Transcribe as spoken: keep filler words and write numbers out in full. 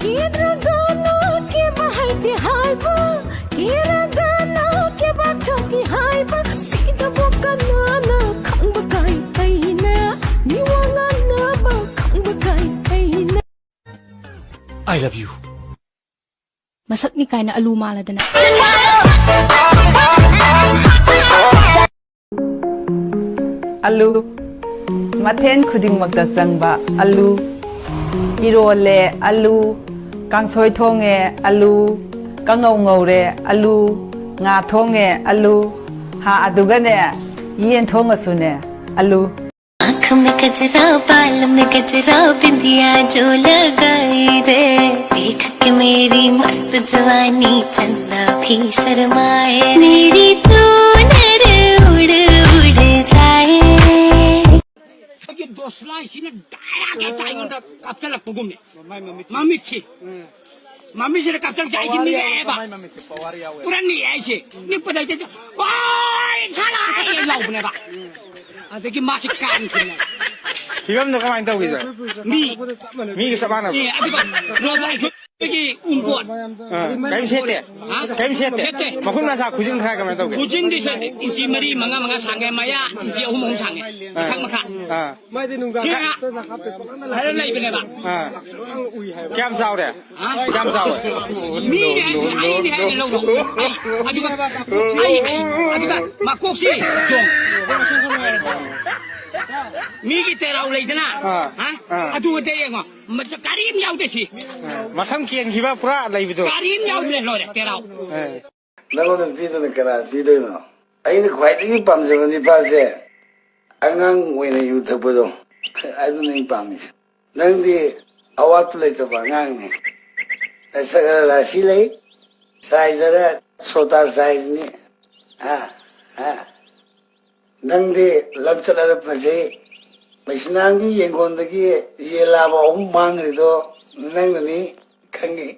ꯀꯦꯗ꯭ꯔꯒꯅ ꯀꯦꯕ ꯍꯩꯇꯦ ꯍꯥꯏꯕ, ꯀꯦꯔꯒꯅ ꯀꯦꯕꯥꯛ ꯊꯣꯛꯏ ꯍꯥꯏꯕ, ꯁꯤꯗꯕꯨ ꯀꯅꯥꯅ ꯈꯪꯕ ꯀꯥꯏ ꯑꯩꯅ, ꯃꯤ ꯋꯥ ꯉꯥꯡꯅꯕ ꯈꯪꯕ ꯀꯥꯏ ꯑꯩꯅ꯫ I love you. ꯃꯁꯛꯅꯤ ꯀꯥꯏꯅ ꯑꯂꯨ ꯃꯥꯜꯂꯗꯅ꯫ ꯑꯂꯨ꯫ ꯃꯊꯦꯜ ꯈꯨꯗꯤꯡꯃꯛꯇ ꯆꯪꯕ ꯑꯂꯨ꯫ ꯏꯔꯣꯜꯂꯦ ꯑꯂꯨ, ꯀꯥꯡꯁꯣꯏ ꯊꯣꯡꯉꯦ ꯑꯂꯨ, ꯀꯥꯡꯉꯧ ꯉꯧꯔꯦ ꯑꯂꯨ, ꯉꯥ ꯊꯣꯡꯉꯦ ꯑꯂꯨ, ꯍꯥ, ꯑꯗꯨꯒꯅꯦ, ꯌꯦꯟ ꯊꯣꯡꯉꯁꯨꯅꯦ ꯑꯂꯨ꯫ आँख में गजरा, बाल में गजरा, बिंदिया जो लगाई रे, देख के मेरी मस्त जवानी, चंदा भी शर्माए, मेरी चूनर उड़ उड़ जाए। ꯑꯩꯒꯤ ꯗꯣꯁꯂꯥꯏꯁꯤꯅ ꯗꯥꯏꯔꯥꯛ ꯍꯦꯛꯇ ꯑꯩꯉꯣꯟꯗ ꯀꯥꯞꯁꯤꯜꯂꯛꯄꯒꯨꯝꯅꯦ꯫ ꯃꯃꯤꯠꯁꯤ꯫ ꯃꯃꯤꯠꯁꯤꯗ ꯀꯥꯞꯁꯤꯜꯂꯛꯄꯁꯦ ꯑꯩꯁꯤ ꯅꯤꯛꯑꯦꯕ꯫ ꯄꯨꯔꯥ ꯅꯤꯛꯑꯦ ꯑꯩꯁꯦ꯫ ꯅꯤꯛꯄꯗꯩꯗꯤ, "ꯑꯣꯏ, ꯁꯥꯂꯥ!" ꯍꯥꯏꯅ ꯂꯥꯎꯕꯅꯦꯕ꯫ ꯑꯗꯒꯤ ꯃꯥꯁꯤ ꯀꯥꯟꯈꯤꯕꯅꯦꯕ꯫ ꯐꯤꯕꯝꯗꯣ ꯀꯃꯥꯏꯅ ꯇꯧꯒꯦ, ꯁꯥꯔ? ꯃꯤ꯫ ꯃꯤꯒ ꯆꯞ ꯃꯥꯟꯅꯕ? ꯑꯦ, ꯑꯗꯨꯒ ꯔꯣꯕꯣꯠ ꯑꯩꯈꯣꯏꯒꯤ ꯎꯝꯕꯣꯠ꯫ ꯑꯥ, ꯀꯔꯤꯝ ꯁꯦꯠꯇꯦ? ꯍꯥ? ꯀꯔꯤꯝ ꯁꯦꯠꯇꯦ? ꯁꯦꯠꯇꯦ꯫ ꯃꯈꯨꯠ ꯃꯁꯥ ꯈꯨꯖꯤꯟ ꯈꯔ ꯀꯃꯥꯏꯅ ꯇꯧꯒꯦ? ꯈꯨꯖꯤꯟꯗꯤ ꯁꯦ ꯏꯟꯆꯤ ꯃꯔꯤ, ꯃꯉꯥ, ꯃꯉꯥ ꯁꯥꯡꯉꯦ, ꯃꯌꯥ ꯏꯟꯆꯤ ꯑꯍꯨꯝ, ꯑꯍꯨꯝ ꯁꯥꯡꯉꯦ꯫ ꯑꯥ꯫ ꯃꯊꯛ ꯃꯈꯥ꯫ ꯑꯥ꯫ ꯁꯤꯅ ꯍꯥꯏꯔ ꯂꯩꯕꯅꯦꯕ꯫ ꯑꯥ꯫ ꯀꯌꯥꯝ ꯆꯥꯎꯔꯦ? ꯍꯥ? ꯀꯌꯥꯝ ꯆꯥꯎꯔꯦ? ꯃꯤꯅꯦ ꯍꯥꯏꯁꯦ, ꯑꯩꯅꯦ ꯍꯥꯏꯁꯦ ꯂꯧꯕ꯫ ꯑꯩ, ꯑꯗꯨꯒ, ꯑꯩ, ꯑꯩ, ꯑꯗꯨꯒ ꯃꯀꯣꯛꯁꯤ ꯌꯣꯡ꯫ ꯃꯤꯒꯤ ꯇꯦꯔꯥꯎ ꯂꯩꯗꯅ? ꯑꯥ, ꯍꯥ? ꯑꯥ꯫ ꯑꯗꯨ ꯑꯗ ꯌꯦꯡꯉꯣ꯫ ꯃꯁ-, ꯀꯔꯤꯝ ꯌꯥꯎꯗꯦ ꯁꯤ꯫ ꯃꯁꯝ ꯀꯦꯟꯈꯤꯕ ꯄꯨꯔꯥ ꯂꯩꯕꯗꯣ꯫ ꯀꯔꯤꯝ ꯌꯥꯎꯗ꯭ꯔꯦ, ꯂꯣꯏꯔꯦ, ꯇꯦꯔꯥꯎ꯫ ꯑꯥ꯫ ꯅꯪꯉꯣꯟꯗ ꯄꯤꯗꯅ ꯀꯅꯥ ꯄꯤꯗꯣꯏꯅꯣ? ꯑꯩꯅ ꯈ꯭ꯋꯥꯏꯗꯒꯤ ꯄꯥꯝꯖꯕ ꯅꯤꯄꯥꯁꯦ ꯑꯉꯥꯡ ꯑꯣꯏꯅ ꯌꯨ ꯊꯛꯄꯗꯣ, ꯑꯗꯨꯅꯦ ꯑꯩꯅ ꯄꯥꯝꯃꯤꯁꯦ꯫ ꯅꯪꯗꯤ ꯑꯋꯥꯠꯄ ꯂꯩꯇꯕ ꯑꯉꯥꯡꯅꯤ꯫ ꯅꯁꯛ ꯈꯔ ꯔꯥꯁꯤ ꯂꯩ, ꯁꯥꯏꯖ ꯈꯔ ꯁꯣꯇꯥ ꯁꯥꯏꯖꯅꯤ꯫ ꯍꯥ? ꯍꯥ? ꯅꯪꯗꯤ ꯂꯝꯆꯠ ꯈꯔ ꯐꯖꯩ꯫ ꯃꯩꯁꯅꯥꯝꯒꯤ ꯌꯦꯡꯒꯣꯟꯗꯒꯤ ꯌꯦꯟ ꯂꯥꯕ ꯑꯍꯨꯝ ꯃꯥꯡꯈ꯭ꯔꯤꯗꯣ ꯅꯪꯅꯅꯤ ꯈꯪꯉꯤ꯫